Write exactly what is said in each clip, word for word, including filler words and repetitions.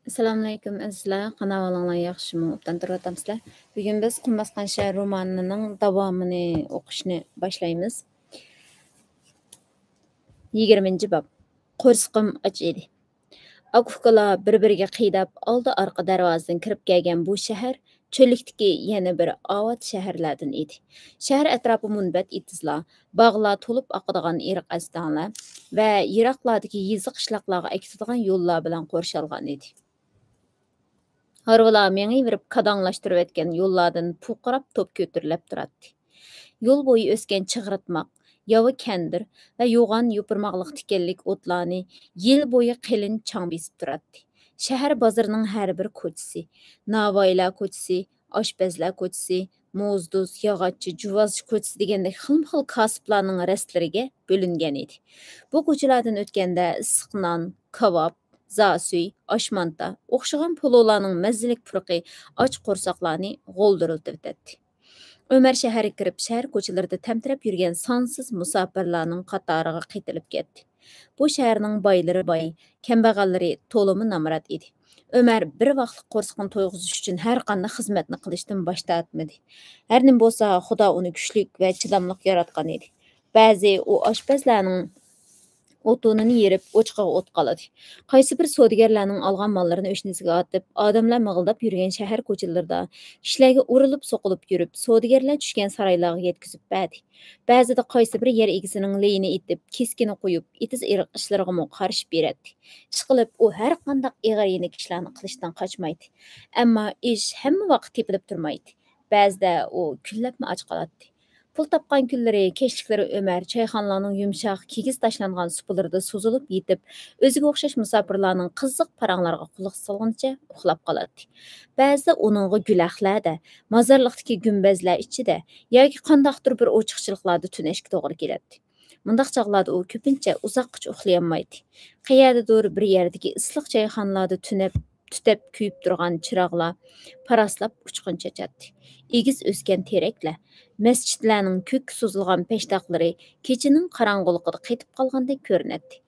ئەسسالامۇئەلەيكۇم ئەزىزلەر، قانداق ئەھۋالىڭلار، ياخشىمۇ؟ ئوبدان تۇرۇۋاتامسىلەر؟ بۈگۈن بىز قۇم باسقان شەھەر رومانىنىڭ داۋامىنى ئوقۇشنى باشلايمىز. يىگىرمىنچى باب. قورسىقىم ئاچ ئىدى. ئاكا-ئۇكىلار بىر-بىرىگە قىيداپ، ئالدى-ئارقا دەرۋازىدىن كىرىپ كەلگەن بۇ شەھەر چۆللۈكتىكى يەنە بىر ئاۋات شەھەرلەردىن ئىدى. شەھەر ئەتراپى مۇنبەت ئېتىزلار، باغلار تولۇپ ئاقىدىغان ئېرىق-ئەستەڭلەر ۋە يىراقلاردىكى يېزا-قىشلاقلارغا ئەكېتىدىغان يوللار بىلەن قورشالغان ئىدى. ھارۋىلار مېڭىۋېرىپ كاداڭلاشتۇرۇۋەتكەن يوللاردىن پۇرقىراپ توپ كۆتۈرۈلۈپ تۇراتتى. يول بويى ئۆسكەن چىغرىتماق، ياۋا كەندىر ۋە يوغان يوپۇرماقلىق تىكەنلىك ئوتلارنى يىل بويى قېلىن چاڭ بېسىپ تۇراتتى. شەھەر بازىرىنىڭ ھەر بىر كوچىسى، ناۋايىلار كوچىسى، ئاشپەزلەر كوچىسى، موزدۇز، ياغاچچى، جۇۋازچى كوچىسى دېگەندەك خىلمۇخىل كاسىپلارنىڭ رەستىلىرىگە بۆلۈنگەن ئىدى. بۇ كوچىلاردىن ئۆتكەندە ئىسسىق نان، كاۋاپ، زاسۈي، ئاشمانتا ئوخشىغان پولۇلارنىڭ مەززىلىك پۇرىقى ئاچ قورساقلارنى غولدۇرلىتىۋېتەتتى. ئۆمەر شەھەرگە كىرىپ، شەھەر كوچىلىرىدا تەمتىرەپ يۈرگەن سانسىز مۇساپىرلارنىڭ قاتارىغا قېتىلىپ كەتتى. بۇ شەھەرنىڭ بايلىرى باي، كەمبەغەللىرى تولىمۇ نامرات ئىدى. ئۆمەر بىر ۋاقىتلىق قورسىقىنى تويغۇزۇش ئۈچۈن ھەر قانداق خىزمەتنى قىلىشتىن باش تارتمىدى. ھەر نېمە بولسا، خۇدا ئۇنى كۈچلۈك ۋە چىداملىق ياراتقان ئىدى. بەزى ئۇ ئاشپەزلەرنىڭ ئوتۇنىنى يېرىپ، ئوچىقىغا ئوت قالىدۇ. قايسى بىر سودىگەرلەرنىڭ ئالغان ماللىرىنى ئۆشنىسىگە ئاتىپ، ئادەملەر مىغىلداپ يۈرگەن شەھەر كوچىلىرىدا كىشىلەرگە ئۇرۇلۇپ-سوقۇلۇپ يۈرۈپ، سودىگەرلەر چۈشكەن سارايلارغا يەتكۈزۈپ بەردى. بەزىدە قايسى بىر يەر ئىگىسىنىڭ لېيىنى ئېتىپ، كېسىكىنى قويۇپ، ئېتىز-ئېرىق ئىشلىرىغىمۇ قارىشىپ بېرەتتى. ئىشقىلىپ، ئۇ ھەر قانداق ئېغىر-يېنىك ئىشلارنى قىلىشتىن قاچمايتتى. ئەمما ئىش ھەممە ۋاقىت تېپىلىپ تۇرمايتتى. بەزىدە ئۇ كۈنلەپمۇ ئاچ قالاتتى. پۇل تاپقان كۈنلىرى، كەچلىكلىرى ئۆمەر چايخانىلارنىڭ يۇمشاق، كىگىز تاشلانغان سۇپىلىرىدا سوزۇلۇپ يېتىپ، ئۆزىگە ئوخشاش مۇساپىرلارنىڭ قىزىق پاراڭلىرىغا قۇلاق سالغىنىچە ئۇخلاپ قالاتتى. بەزىدە ئۇنىڭغا گۈلەخلەردە، مازارلىقتىكى گۈمبەزلەر ئىچىدە ياكى قانداقتۇر بىر ئوچۇقچىلىقلاردا تۈنەشكە توغرا كېلەتتى. مۇنداق چاغلاردا ئۇ كۆپىنچە ئۇزاققىچە ئۇخلىيالمايتتى. قەيەردىدۇر بىر يەردىكى ئىسسىق چايخانىلاردا تۈنەپ، تۈتەپ كۆيۈپ تۇرغان چىراغلار پاراسلاپ ئۇچقۇن چاچاتتى. ئېگىز ئۆسكەن تېرەكلەر، مەسچىتلەرنىڭ كۆككە سوزۇلغان پەشتاقلىرى كېچىنىڭ قاراڭغۇلۇقىدا قېتىپ قالغاندەك كۆرۈنەتتى.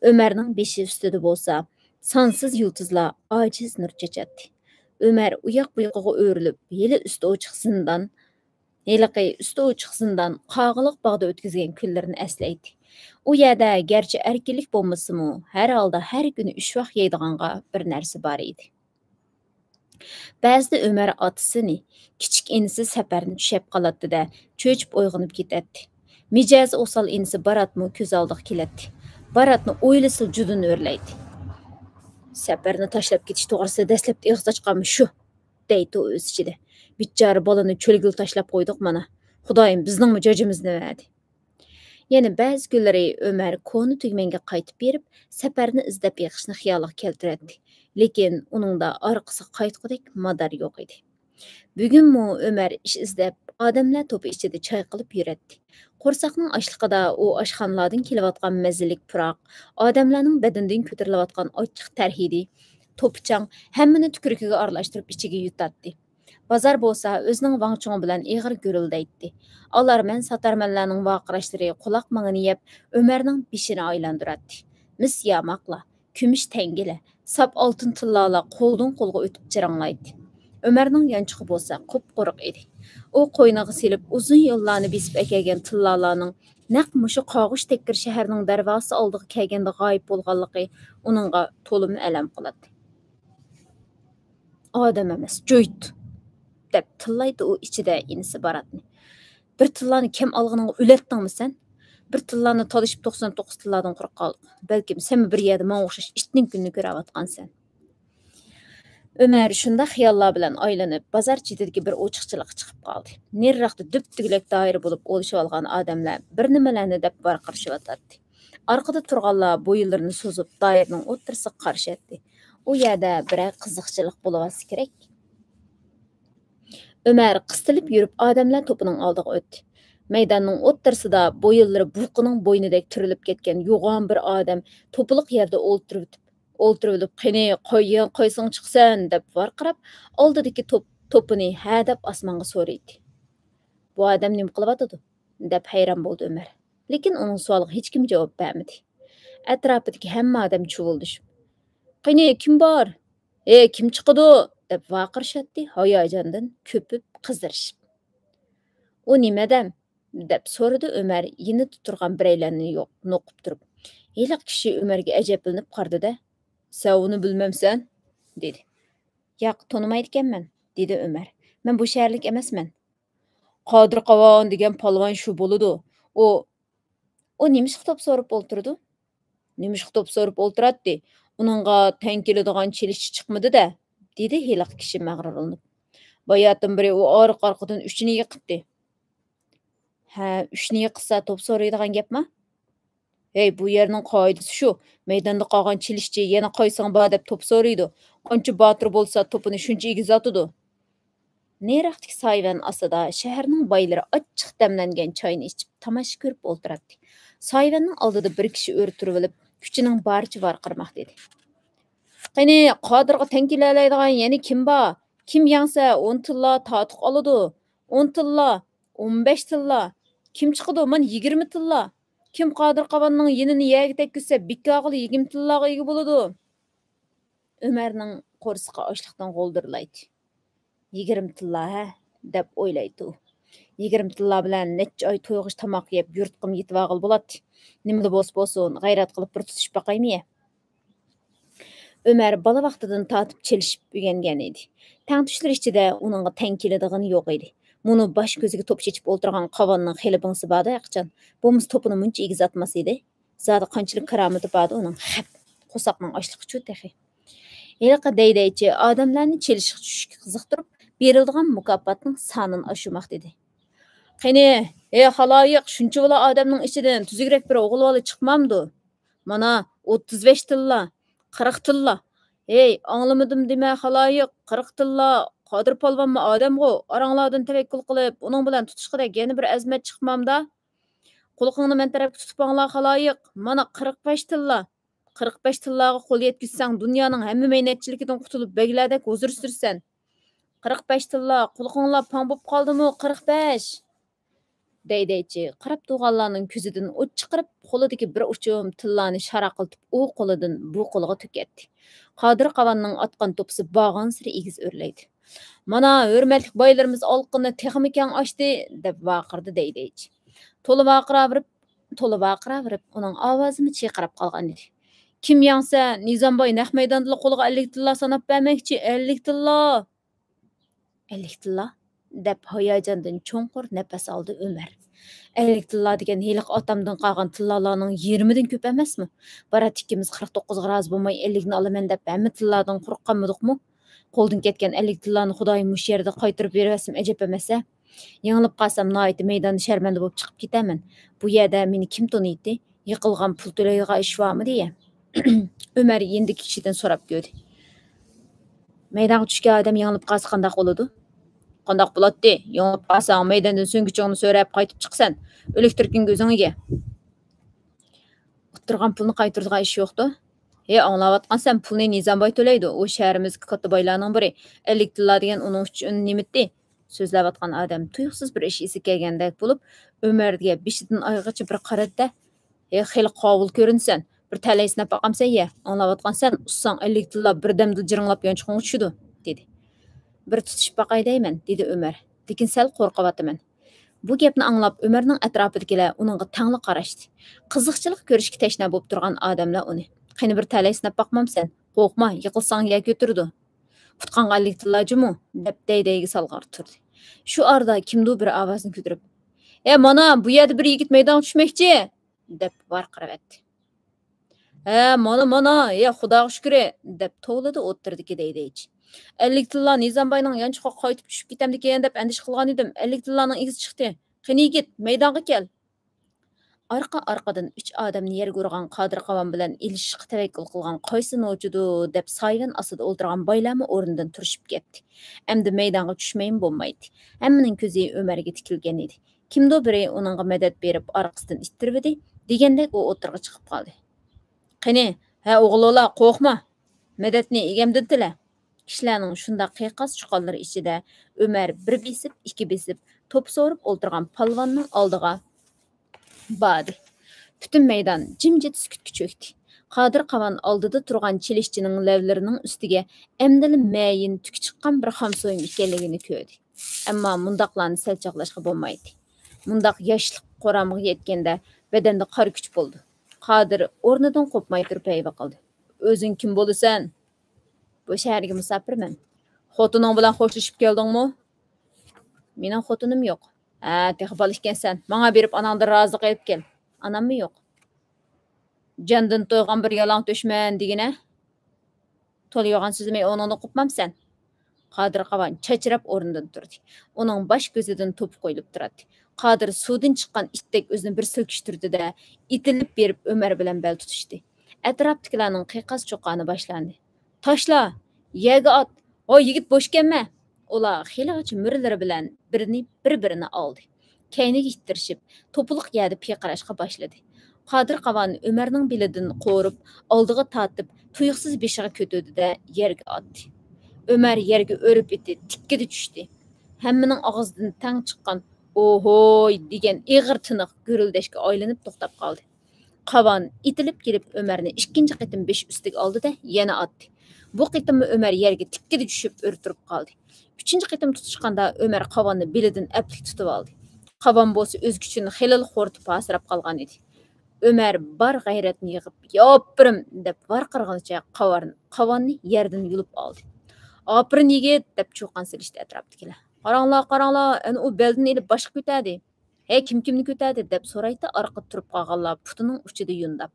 ئۆمەرنىڭ بېشى ئۈستىدە بولسا سانسىز يۇلتۇزلار ئاجىز نۇر چاچاتتى. ئۆمەر ئۇياق-بۇيىقىغا ئۆرۈلۈپ، ھېلى ئۈستى ئوچۇق زىندان، ھېلىقى ئۈستى ئوچۇق زىندان قاغىلىق باغدا ئۆتكۈزگەن كۈنلىرىنى ئەسلەيتتى. ئۇ يەردە گەرچە ئەركىنلىك بولمىسىمۇ، ھەر ھالدا ھەر كۈنى ئۈچ ۋاق يەيدىغانغا بىر نەرسە بار ئىدى. بەزىدە ئۆمەر ئاتىسىنى، كىچىك ئىنىسى سەپەرنى چۈشەپ قالاتتى-دە، چۆچۈپ ئويغىنىپ كېتەتتى. مىجەزى ئوسال ئىنىسى باراتمۇ كۆز ئالدىغا كېلەتتى. باراتنى ئويلىسىلا جۇدۇن ئۆرلەيتتى. سەپەرنى تاشلاپ كېتىش توغرىسىدا دەسلەپتە ئېغىز ئاچقانمۇ شۇ، دەيتتى ئۇ ئۆز ئىچىدە. بىچارە بالىنى چۆلگىلا تاشلاپ قويدۇق مانا. خۇدايىم بىزنىڭمۇ جاجىمىزنى بەردى. يەنە بەزى كۈنلىرى ئۆمەر كونا تۈگمەنگە قايتىپ بېرىپ، سەپەرنى ئىزدەپ بېقىشنى خىيالىغا كەلتۈرەتتى. لېكىن ئۇنىڭدا ئارقىسىغا قايتقۇدەك مادار يوق ئىدى. بۈگۈنمۇ ئۆمەر ئىش ئىزدەپ، ئادەملەر توپى ئىچىدە چايقىلىپ يۈرەتتى. قورساقنىڭ ئاچلىقىدا ئۇ ئاشخانىلاردىن كېلىۋاتقان مەززىلىك پۇراق، ئادەملەرنىڭ بەدىنىدىن كۆتۈرۈلۈۋاتقان ئاچچىق تەر ھىدى، توپا-چاڭ، ھەممىنى تۈكرۈكىگە ئارىلاشتۇرۇپ ئىچىگە يۇتاتتى. بازار بولسا ئۆزىنىڭ ۋاڭ-چۇڭى بىلەن ئېغىر گۈرۈلدەيتتى. ئالارمەن، ساتارمەنلەرنىڭ ۋارقىراشلىرى قۇلاق مېڭىنى يەپ، ئۆمەرنىڭ بېشىنى ئايلاندۇراتتى. مىس ياماقلار، كۈمۈش تەڭگىلەر، ساپ ئالتۇن تىللالار قولدىن قولغا ئۆتۈپ جىرىڭلايتتى. ئۆمەرنىڭ يانچۇقى بولسا قۇپقۇرۇق ئىدى. ئۇ قوينىغا سېلىپ ئۇزۇن يوللارنى بېسىپ ئەكەلگەن تىللالارنىڭ نەق مۇشۇ قاغۇش تەككىرى شەھەرنىڭ دەرۋازىسى ئالدىغا كەلگەندە غايىب بولغانلىقى ئۇنىڭغا تولىمۇ ئەلەم قىلاتتى. «ئادەم ئەمەس، جۇيت!» دەپ تىللايتتى ئۇ ئىچىدە ئىنىسى باراتنى. «بىر تىللانى كەم ئالغىنىڭغا ئۆلەتتىڭمۇ سەن؟ بىر تىللانى تالىشىپ توقسان توققۇز تىللادىن قۇرۇق قالدۇق. بەلكىم سەنمۇ بىر يەردە ماڭا ئوخشاش ئىتنىڭ كۈنىنى كۆرۈۋاتقانسەن.» ئۆمەر شۇنداق خىياللار بىلەن ئايلىنىپ، بازار چېتىدىكى بىر ئوچۇقچىلىققا چىقىپ قالدى. نېرىراقتا دۈپدۈگىلەك دائىرە بولۇپ ئولىشىۋالغان ئادەملەر بىر نېمىلەرنى دەپ ۋارقىرىشىۋاتاتتى. ئارقىدا تۇرغانلار بويۇنلىرىنى سوزۇپ، دائىرىنىڭ ئوتتۇرىسىغا قارىشاتتى. ئۇ يەردە بىرەر قىزىقچىلىق بولۇۋاتسا كېرەك. ئۆمەر قىستىلىپ يۈرۈپ، ئادەملەر توپىنىڭ ئالدىغا ئۆتتى. مەيداننىڭ ئوتتۇرىسىدا بويۇنلىرى بۇقىنىڭ بوينىدەك تۈرۈلۈپ كەتكەن يوغان بىر ئادەم توپىلىق يەردە ئولتۇرۇۋېتىپ، ئولتۇرۇۋېلىپ، «قېنى، قايان قايسىڭ چىقىسەن؟» دەپ ۋارقىراپ، ئالدىدىكى توپ-، توپىنى ھە دەپ ئاسمانغا سورىيتتى. «بۇ ئادەم نېمە قىلىۋاتىدۇ؟» دەپ ھەيران بولدى ئۆمەر. لېكىن ئۇنىڭ سوئالىغا ھېچكىم جاۋاب بەرمىدى. ئەتراپىدىكى ھەممە ئادەم چۇۋۇلدىشىپ، «قېنى، كىم بار؟» «ھەي، كىم چىقىدۇ؟» دەپ ۋارقىرىشاتتى ھاياجاندىن كۆپۈپ، قىزىرىشىپ. «ئۇ نېمە ئادەم؟» دەپ سورىدى ئۆمەر يېنىدا تۇرغان بىرەيلەننى يوق-، نوقۇپ تۇرۇپ. ھېلىقى كىشى ئۆمەرگە ئەجەبلىنىپ قارىدى-دە، «سەن ئۇنى بىلمەمسەن؟» دېدى. «ياق، تونۇمايدىكەنمەن،» دېدى ئۆمەر. «مەن بۇ شەھەرلىك ئەمەسمەن.» «قادىر قاۋان دېگەن پالۋان شۇ بولىدۇ. ئۇ...» «ئۇ نېمىشقا توپ سورۇپ ئولتۇرىدۇ؟» «نېمىشقا توپ سورۇپ ئولتۇراتتى؟ ئۇنىڭغا تەڭ كېلىدىغان چېلىشچى چىقمىدى-دە،» دېدى ھېلىقى كىشى مەغرۇرلىنىپ. «باياتىن بېرى ئۇ ئارقا-ئارقىدىن ئۈچىنى يىقىتتى.» «ھە، ئۈچنى يىقىتسا توپ سورۇيدىغان گەپما؟» «ھەي، بۇ يەرنىڭ قائىدىسى شۇ، مەيداندا قالغان چېلىشچى يەنە قايسىڭ بار دەپ توپ سورۇيدۇ. قانچە باتۇر بولسا توپىنى شۇنچە ئېگىز ئاتىدۇ.» نېرىراقتىكى سايۋەن ئاستىدا شەھەرنىڭ بايلىرى ئاچچىق دەملەنگەن چاينى ئىچىپ، تاماشا كۆرۈپ ئولتۇراتتى. سايۋەننىڭ ئالدىدا بىر كىشى ئۆرە تۇرۇۋېلىپ، كۈچىنىڭ بارىچە ۋارقىرىماقتا ئىدى. «قېنى، قادىرغا تەڭ كېلەلەيدىغان يەنە كىم بار؟ كىم يەڭسە، ئون تىللا تارتۇق ئالىدۇ. ئون تىللا، ئون بەش تىللا. كىم چىقىدۇ؟ مانا يىگىرمە تىللا. كىم قادىر قاۋاننىڭ يېنىنى يەرگە تەگكۈزسە، بىكارغىلا يىگىرمە تىللاغا ئىگە بولىدۇ.» ئۆمەرنىڭ قورسىقى ئاچلىقتىن غولدۇرلايتتى. «يىگىرمە تىللا، ھە؟» دەپ ئويلايتتى ئۇ. «يىگىرمە تىللا بىلەن نەچچە ئاي تويغۇچە تاماق يەپ، يۇرتقىمۇ يېتىۋالغىلى بولاتتى. نېمىلا بولسا بولسۇن، غەيرەت قىلىپ بىر تۇتۇشۇپ باقايمۇ يە؟» ئۆمەر بالا ۋاقتىدىن تارتىپ چېلىشىپ ئۆگەنگەن ئىدى. تەڭتۇشلىرى ئىچىدە ئۇنىڭغا تەڭ كېلىدىغىنى يوق ئىدى. مۇنۇ باش كۆزىگە توپ چېچىپ ئولتۇرغان قاۋاننىڭ خېلى بىڭسى باردۇ ھەرقاچان. بولمىسا توپىنى مۇنچە ئېگىز ئاتماس ئىدى. زادى قانچىلىك كارامىتى باردى ئۇنىڭ؟ خەپ! قورساقنىڭ ئاچلىقىچۇ تېخى. ھېلىقى دەيدەيچى ئادەملەرنى چېلىشقا چۈشۈشكە قىزىقتۇرۇپ، بېرىلىدىغان مۇكاپاتنىڭ سانىنى ئاشۇرماقتا ئىدى. «قېنى، ھەي خالايىق، شۇنچىۋالا ئادەمنىڭ ئىچىدىن تۈزۈكرەك بىر ئوغۇل بالا چىقمامدۇ؟ مانا، ئوتتۇز بەش تىللا، قىرىق تىللا. ھەي، ئاڭلىمىدىم دېمە خالايىق، قىرىق تىللا. قادىر پالۋانمۇ ئادەمغۇ، ئاراڭلاردىن تەۋەككۈل قىلىپ، ئۇنىڭ بىلەن تۇتۇشقۇدەك يەنە بىر ئەزىمەت چىقمامدا؟ قۇلىقىڭنى مەن تەرەپكە تۇتۇپ ئاڭلا خالايىق، مانا قىرىق بەش تىللا. قىرىق بەش تىللاغا قول يەتكۈزسەڭ، دۇنيانىڭ ھەممە مەينەتچىلىكىدىن قۇتۇلۇپ، بەگلەردەك ھۇزۇر سۈرىسەن. قىرىق بەش تىللا، قۇلىقىڭلار پاڭ بوپ قالدىمۇ، قىرىق بەش!» دەيدەيچى قاراپ تۇرغانلارنىڭ كۆزىدىن ئوت چىقىرىپ، قولىدىكى بىر ئۇچۇم تىللانى شاراقلىتىپ، ئۇ قولىدىن بۇ قولىغا تۆكەتتى. قادىر قاۋاننىڭ ئاتقان توپىسى بارغانسېرى ئېگىز ئۆرلەيدۇ. «مانا، ھۆرمەتلىك بايلىرىمىز ئالقىنىنى تېخىمۇ كەڭ ئاچتى!» دەپ ۋارقىرىدى دەيدەيچى. تولا ۋارقىراۋېرىپ، تولا ۋارقىراۋېرىپ، ئۇنىڭ ئاۋازىمۇ چىرقىراپ قالغان ئىدى. «كىم يەڭسە، نىزامباي نەق مەيداندىلا قولىغا ئەللىك تىللا ساناپ بەرمەكچى، ئەللىك تىللا!» «ئەللىك تىللا؟» دەپ ھاياجاندىن چوڭقۇر نەپەس ئالدى ئۆمەر. «ئەللىك تىللا دېگەن ھېلىقى ئاتامدىن قالغان تىللالارنىڭ يېرىمىدىن كۆپ ئەمەسمۇ؟ بارات ئىككىمىز قىرىق توققۇزغا رازى بولماي، ئەللىكنى ئالىمەن دەپ، ھەممە تىللادىن قورققانمىدۇقمۇ؟ قولدىن كەتكەن ئەللىك تىللانى خۇدايىم مۇشۇ يەردە قايتۇرۇپ بېرىۋەتسىمۇ ئەجەب ئەمەس-ھە؟ يېڭىلىپ قالسام، ناھايىتى مەيداندا شەرمەندە بولۇپ چىقىپ كېتەرمەن. بۇ يەردە مېنى كىم تونۇيتتى؟ يىقىلغان پۇل تۆلەيدىغان ئىش بارمىدى يە؟» ئۆمەر يېنىدىكى كىشىدىن سوراپ كۆردى. «مەيدانغا چۈشكەن ئادەم يېڭىلىپ قالسا قانداق بولىدۇ؟» «قانداق بولاتتى؟ يېڭىلىپ قالساڭ، مەيداندىن سۆڭگىچىڭنى سۆرەپ قايتىپ چىقىسەن. ئۆلۈكتۈركۈڭگە ئۆزۈڭ ئىگە.» «ئۇتتۇرغان پۇلنى قايتۇرىدىغان ئىش يوقتۇ؟» «ھە، ئاڭلاۋاتقانسەن، پۇلنى نىزامباي تۆلەيدۇ. ئۇ شەھىرىمىزدىكى كاتتا بايلارنىڭ بىرى. ئەللىك تىللا دېگەن ئۇنىڭ ئۈچۈن نېمىتى؟» سۆزلەۋاتقان ئادەم تۇيۇقسىز بىر ئىش ئېسىگە كەلگەندەك بولۇپ، ئۆمەرگە بېشىدىن ئايىغىچە بىر قارىدى-دە، «ھەي، خېلى قاۋۇل كۆرۈنىسەن. بىر تەلەي سىناپ باقامسەن يە؟ ئاڭلاۋاتقانسەن، ئۇسساڭ ئەللىك تىللا بىردەمدىلا جىرىڭلاپ يانچۇقۇڭغا چۈشىدۇ» دېدى. «بىر تۇتۇشۇپ باقاي دەيمەن» دېدى ئۆمەر. «لېكىن سەل قورقۇۋاتىمەن.» بۇ گەپنى ئاڭلاپ، ئۆمەرنىڭ ئەتراپىدىكىلەر ئۇنىڭغا تەڭلا قاراشتى. قىزىقچىلىق كۆرۈشكە تەشنا بولۇپ تۇرغان ئادەملەر ئۇنى، «قېنى، بىر تەلەي سىناپ باقمامسەن؟ قورقما، يىقىلساڭ يەر كۆتۈرىدۇ. ئۇتقانغا ئەللىك تىللا جۇمۇ» دەپ دەي-دەيگە سالغىلى تۇردى. شۇ ئارىدا كىمدۇ بىر ئاۋازنى كۆتۈرۈپ، «ھە، مانا، بۇ يەردە بىر يىگىت مەيدانغا چۈشمەكچى!» دەپ ۋارقىراۋەتتى. «ھە، مانا، مانا، ھە، خۇداغا شۈكرى!» دەپ توۋلىدى ئوتتۇرىدىكى دەيدەيچى. «ئەللىك تىللا نىزامباينىڭ يانچۇقىغا قايتىپ چۈشۈپ كېتەمدىكىن دەپ ئەندىشە قىلغانىدىم. ئەللىك تىللانىڭ ئىزى چىقتى. قېنى يىگىت، مەيدانغا كەل!» ئارقا-ئارقىدىن ئۈچ ئادەمنى يەرگە ئۇرغان قادىر قاۋان بىلەن ئېلىشىشقا تەۋەككۈل قىلغان قايسى نوچىدۇ دەپ سايۋەن ئاستىدا ئولتۇرغان بايلارمۇ ئورنىدىن تۇرۇشۇپ كەتتى. ئەمدى مەيدانغا چۈشمەيمۇ بولمايتتى. ھەممىنىڭ كۆزى ئۆمەرگە تىكىلگەن ئىدى. كىمدۇ بىرى ئۇنىڭغا مەدەت بېرىپ ئارقىسىدىن ئىتتىرىۋىدى، دېگەندەك ئۇ ئوتتۇرىغا چىقىپ قالدى. «قېنى، ھە ئوغۇل بالا، قورقما! مەدەتنى ئىگەمدىن تىلە!» كىشىلەرنىڭ شۇنداق قىيقاس-چۇقانلىرى ئىچىدە ئۆمەر بىر بېسىپ، ئىككى بېسىپ، توپا سورۇپ ئولتۇرغان پالۋاننىڭ ئالدىغا باردى. پۈتۈن مەيدان جىمجىت سۈكۈتكە چۆكتى. قادىر قاۋان ئالدىدا تۇرغان چېلىشچىنىڭ لەۋلىرىنىڭ ئۈستىگە ئەمدىلا مەيىن تۈكى چىققان بىر خام سويۇم ئىكەنلىكىنى كۆردى. ئەمما مۇنداقلارنى سەل چاغلاشقا بولمايتتى. مۇنداق ياشلىق قورامىغا يەتكەندە بەدەندە قارا كۈچ بولىدۇ. قادىر ئورنىدىن قوپماي تۇرۇپ ھەيۋە قىلدى. ئۆزۈڭ كىم بولىسەن؟ بۇ شەھەرگە مۇساپىرمەن. خوتۇنۇڭ بىلەن خوشلىشىپ كەلدىڭمۇ؟ مېنىڭ خوتۇنۇم يوق. ھە، تېخى بالا ئىكەنسەن. ماڭا بېرىپ ئاناڭدىن رازىلىق ئېلىپ كەل. ئاناممۇ يوق. جاندىن تويغان بىر يالاڭ تۆشمەن دېگىنە. تولا يوغان سۆزلىمەي ئورنۇڭدىن قوپمامسەن؟ قادىر قاۋان چاچراپ ئورنىدىن تۇردى. ئۇنىڭ باش كۆزىدىن توپا قويۇلۇپ تۇراتتى. قادىر سۇدىن چىققان ئىتتەك ئۆزىنى بىر سىلكىشتۈردى-دە، ئېتىلىپ بېرىپ ئۆمەر بىلەن بەل تۇتۇشتى. ئەتراپتىكىلەرنىڭ قىيقاس-چۇقانى باشلاندى. تاشلا! يەرگە ئات! ھوي، يىگىت، بوش ئىكەنمە! ئۇلار خېلىغىچە مۈرىلىرى بىلەن بىرىنى بىر-بىرىنى ئالدى. كەينىگە ئىتتىرىشىپ، توپىلىق يەردە پىرقىراشقا باشلىدى. قادىر قاۋان ئۆمەرنىڭ بېلىدىن قورۇپ، ئالدىغا تارتىپ، تۇيۇقسىز بېشىغا كۆتۈردى-دە، يەرگە ئاتتى. ئۆمەر يەرگە ئۆرە-پېتى تىككىدە چۈشتى. ھەممىنىڭ ئاغزىدىن تەڭ چىققان «ئوھوي» دېگەن ئېغىر تىنىق گۈرۈلدەشكە ئايلىنىپ توختاپ قالدى. قاۋان ئېتىلىپ كېلىپ ئۆمەرنى ئىككىنچى قېتىم بېشى ئۈستىگە ئالدى-دە، يەنە ئاتتى. بۇ قېتىممۇ ئۆمەر يەرگە تىككىدە چۈشۈپ ئۆرە تۇرۇپ قالدى. ئۈچىنچى قېتىم تۇتۇشقاندا ئۆمەر قاۋاننى بېلىدىن ئەپلىك تۇتۇۋالدى. قاۋان بولسا ئۆز كۈچىنى خېلىلا خورىتىپ ھاسىراپ قالغان ئىدى. ئۆمەر بار غەيرەتنى يىغىپ، «ياپپىرىم!» دەپ ۋارقىرىغىنىچە قاۋار-، قاۋاننى يەردىن يۇلۇپ ئالدى. «ئاپىرىن، يىگىت!» دەپ چۇقان سېلىشتى ئەتراپتىكىلەر. «قاراڭلار، قاراڭلار، ئەنە ئۇ بەلدىن ئېلىپ باشقا كۆتەردى. ھەي، كىم كىمنى كۆتەردى؟» دەپ سورايتتى ئارقىدا تۇرۇپ قالغانلار پۇتىنىڭ ئۇچىدا يۇنداپ.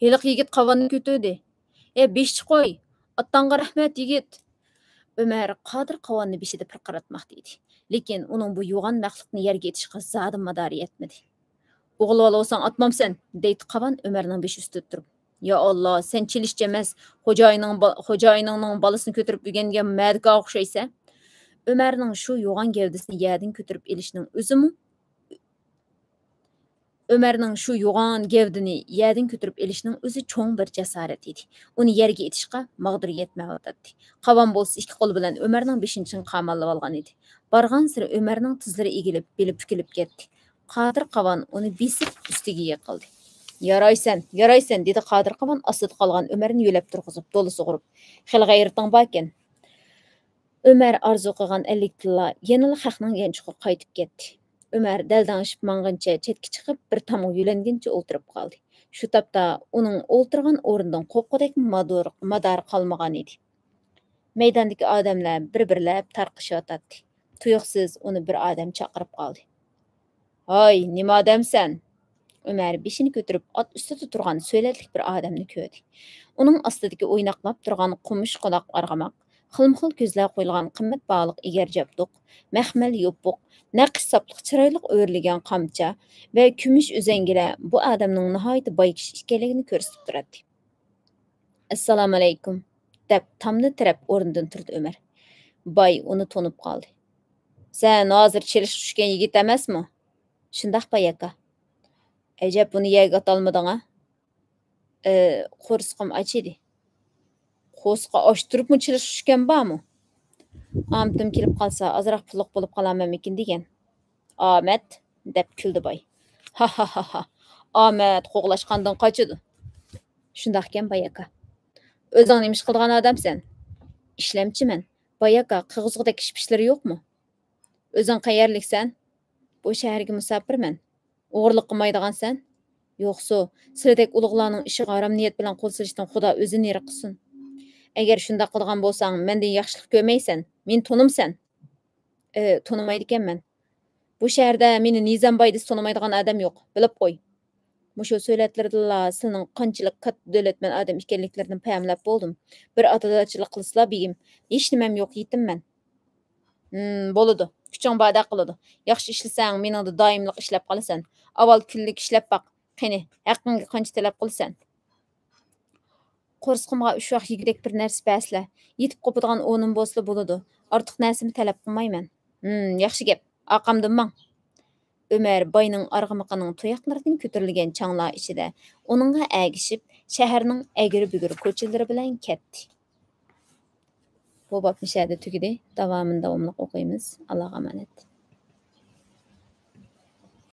«ھېلىقى يىگىت قاۋاننى كۆتۈردى.» «ئە، بېشىچە قوي! ئاتتانغا رەھمەت، يىگىت!» ئۆمەر قادىر قاۋاننى بېشىدا پىرقىراتماقتا ئىدى. لېكىن ئۇنىڭ بۇ يوغان مەخلۇقنى يەرگە ئېتىشقا زادى مادارى يەتمىدى. «ئوغۇل بالا بولساڭ ئاتمامسەن!» دەيتتى قاۋان ئۆمەرنىڭ بېشى ئۈستىدە تۇرۇپ. «يا ئاللا، سەن چېلىشچى ئەمەس، خوجايىنىڭ با-، خوجايىنىڭنىڭ بالىسىنى كۆتۈرۈپ ئۆگەنگەن مەدىكاغا ئوخشايسەن.» ئۆمەرنىڭ شۇ يوغان گەۋدىسىنى يەردىن كۆتۈرۈپ ئېلىشنىڭ ئۆزىمۇ ئۆمەرنىڭ شۇ يوغان گەۋدىنى يەردىن كۆتۈرۈپ ئېلىشنىڭ ئۆزى چوڭ بىر جاسارەت ئىدى. ئۇنى يەرگە ئېتىشقا ماغدۇر يەتمەيۋاتاتتى. قاۋان بولسا ئىككى قولى بىلەن ئۆمەرنىڭ بېشىنى چىڭ قاماللىۋالغان ئىدى. بارغانسېرى ئۆمەرنىڭ تىزلىرى ئېگىلىپ، بېلى پۈكۈلۈپ كەتتى. قادىر قاۋان ئۇنى بېسىپ ئۈستىگە يىقىلدى. «يارايسەن، يارايسەن!» دېدى قادىر قاۋان ئاستىدا قالغان ئۆمەرنى يۆلەپ تۇرغۇزۇپ، دولىسى ئۇرۇپ. «خېلى غەيرىتىڭ باركەن.» ئۆمەر ئارزۇ قىلغان ئەللىكتىلا يەنىلا خەقنىڭ يانچۇقىغا قايتىپ كەتتى. ئۆمەر دەلدەڭشىپ ماڭغىنىچە چەتكە چىقىپ، بىر تامغا يۆلەنگىنىچە ئولتۇرۇپ قالدى. شۇ تاپتا ئۇنىڭ ئولتۇرغان ئورنىدىن قوپقۇدەك مادار-، مادارى قالمىغانىدى. مەيداندىكى ئادەملەر بىر-بىرلەپ تارقىشىۋاتاتتى. تۇيۇقسىز ئۇنى بىر ئادەم چاقىرىپ قالدى. «ھاي، نېمە ئادەمسەن؟» ئۆمەر بېشىنى كۆتۈرۈپ، ئات ئۈستىدە تۇرغان سۆلەتلىك بىر ئادەمنى كۆردى. ئۇنىڭ ئاستىدىكى ئويناقلاپ تۇرغان قومۇش قۇلاق ئارغىماق، خىلمۇخىل كۆزلەر قويۇلغان قىممەت باھالىق ئېگەر جابدۇق، مەخمەل يوپۇق، نەقىش ساپلىق چىرايلىق ئۆرۈلگەن قامچا ۋە كۈمۈش ئۈزەڭگىلەر بۇ ئادەمنىڭ ناھايىتى باي كىشى ئىكەنلىكىنى كۆرسىتىپ تۇراتتى. «ئەسسالامۇئەلەيكۇم!» دەپ تامنى تىرەپ ئورنىدىن تۇردى ئۆمەر. باي ئۇنى تونۇپ قالدى. «سەن ھازىر چېلىشقا چۈشكەن يىگىت ئەمەسمۇ؟» «شۇنداق، باي ئاكا.» «ئەجەب، بۇنى يەرگە ئاتالمىدىڭ ھە؟» «ئى، قورسىقىم ئاچ ئىدى.» «قورسىقى ئاچ تۇرۇپمۇ چېلىشقا چۈشكەن بارمۇ؟» «ئامىتىم كېلىپ قالسا، ئازراق پۇللۇق بولۇپ قالارمەنمىكىن دېگەن.» «ئامەت!» دەپ كۈلدى باي. «ھاھاھاھا! ئامەت قوغلاشقاندىن قاچىدۇ.» «شۇنداقكەن، باي ئاكا.» «ئۆزۈڭ نېمە ئىش قىلىدىغان ئادەمسەن؟» «ئىشلەمچىمەن.» «باي ئاكا، قىلغۇزغۇدەك ئىش-پىشلىرى يوقمۇ؟» «ئۆزۈڭ قەيەرلىكسەن؟» «بۇ شەھەرگە مۇساپىرمەن.» «ئوغرىلىق قىلمايدىغانسەن؟» «يوقسۇ، سىلىدەك ئۇلۇغلارنىڭ ئىشىغا ھارام نىيەت بىلەن قول سېلىشتىن خۇدا ئۆزى نېرى قىلسۇن. ئەگەر شۇنداق قىلىدىغان بولساڭ، مەندىن ياخشىلىق كۆرمەيسەن. مېنى تونۇمسەن؟» «ئى، تونۇمايدىكەنمەن.» «بۇ شەھەردە مېنى نىزام باي دېسە تونۇمايدىغان ئادەم يوق، بىلىپ قوي.» «مۇشۇ سۆلەتلىرىدىنلا سىلىنىڭ قانچىلىك كاتتا دۆلەتمەن ئادەم ئىكەنلىكلىرىنى پەملەپ بولدۇم. بىر ئاتىدارچىلىق قىلسىلا، بېگىم، ھېچنېمەم يوق، يېتىممەن.» «ھىم، بولىدۇ. كۈچۈڭ باردا قىلىدۇ. ياخشى ئىشلىسەڭ، مېنىڭدە دائىملىق ئىشلەپ قالىسەن. ئاۋۋال كۈنلۈك ئىشلەپ باق. قېنى، ھەققىڭگە قانچە تەلەپ قىلىسەن؟» «قورسىقىمغا ئۈچ ۋاق يېگۈدەك بىر نەرسە بەرسىلە، يېتىپ قوپىدىغان ئورنۇم بولسىلا بولىدۇ. ئارتۇق نەرسىمۇ تەلەپ قىلمايمەن.» «ھىم، ياخشى گەپ. ئارقامدىن ماڭ.» ئۆمەر باينىڭ ئارغىمىقىنىڭ تۇياقلىرىدىن كۆتۈرۈلگەن چاڭلار ئىچىدە ئۇنىڭغا ئەگىشىپ، شەھەرنىڭ ئەگرى-بۈگرى كوچىلىرى بىلەن كەتتى. بۇ باب مۇشۇ يەردە تۈگىدى. داۋامىنى داۋاملىق ئوقۇيمىز. ئاللاغا ئامانەت.